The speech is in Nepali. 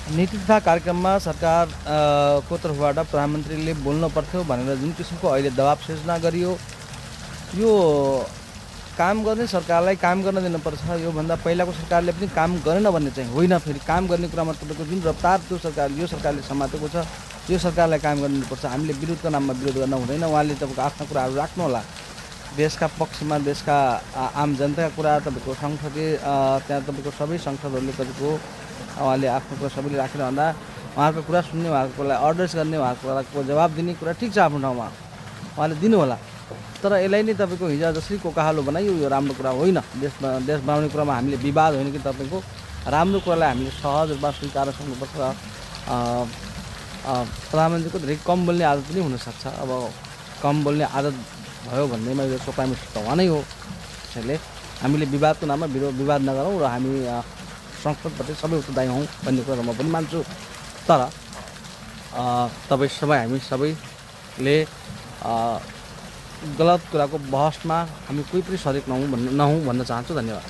नीति तथा कार्यक्रममा सरकार को तर्फबाट प्रधानमन्त्रीले बोल्नु पर्थ्यो भनेर जुन किसिमको अहिले दबाब सिर्जना गरियो, यो काम गर्ने सरकारलाई काम गर्न दिनुपर्छ। योभन्दा पहिलाको सरकारले पनि काम गरेन भन्ने चाहिँ होइन। फेरि काम गर्ने कुरामा तपाईँको जुन रफ्तार यो सरकारले समातेको छ, यो सरकारलाई काम गर्न दिनुपर्छ। हामीले विरोधको नाममा विरोध गर्न हुँदैन। उहाँले तपाईँको आफ्ना कुराहरू राख्नु होला। देशका पक्षमा देशका आम जनताका कुरा तपाईँको संसदीय त्यहाँ तपाईँको सबै संसदहरूले तपाईँको उहाँले आफ्नो कुरा सबैले राखेर भन्दा उहाँको कुरा सुन्ने, उहाँको कुरालाई अर्डर्स गर्ने, उहाँको कुराको जवाब दिने कुरा ठिक छ आफ्नो ठाउँमा, उहाँले दिनु होला। तर यसलाई नै तपाईँको हिजो जसरी कोकाहालो बनाइयो, यो राम्रो कुरा होइन। देश बनाउने कुरामा हामीले विवाद होइन कि तपाईँको राम्रो कुरालाई हामीले सहज रूपमा स्वीकार सक्नुपर्छ। प्रधानमन्त्रीको धेरै कम बोल्ने आदत पनि हुनसक्छ। अब कम बोल्ने आदत भयो भन्दैमा यो प्राइम मिनिस्टर त उहाँ नै हो। त्यसैले हामीले विवादको नाममा विवाद नगरौँ र हामी संसदप्रति सबै उत्तरदायी हौँ भन्ने कुरा म पनि मान्छु। तर हामी सबैले गलत कुराको बहसमा हामी कोही पनि सरिक नहौँ भन्न चाहन्छु। धन्यवाद।